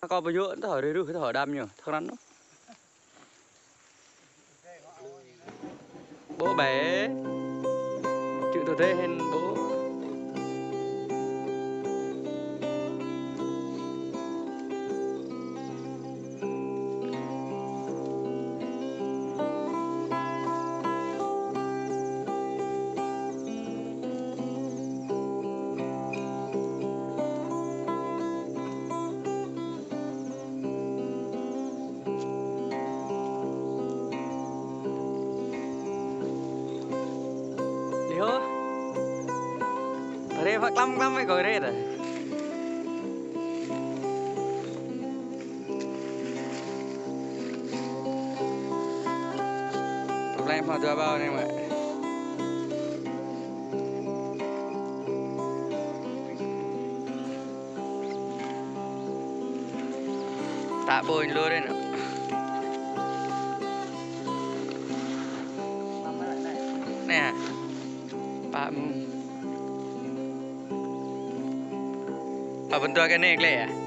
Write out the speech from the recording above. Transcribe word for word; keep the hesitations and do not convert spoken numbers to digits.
Kâo ƀu djơ̆, tơhŏ rơrưh, tơhŏ đam ñu, thơ̆k anŭn. Bố bé. Chữ tôi thế hên bố. Liho. Tơrê phă klăm klăm mơi kâo rê ta. Tơlơi mă dua bao anai mă. Tă ƀôñ lu rê nă. Anai hă? Pă mơ̆ng. Pă pơtô kơ anai klĕ hă?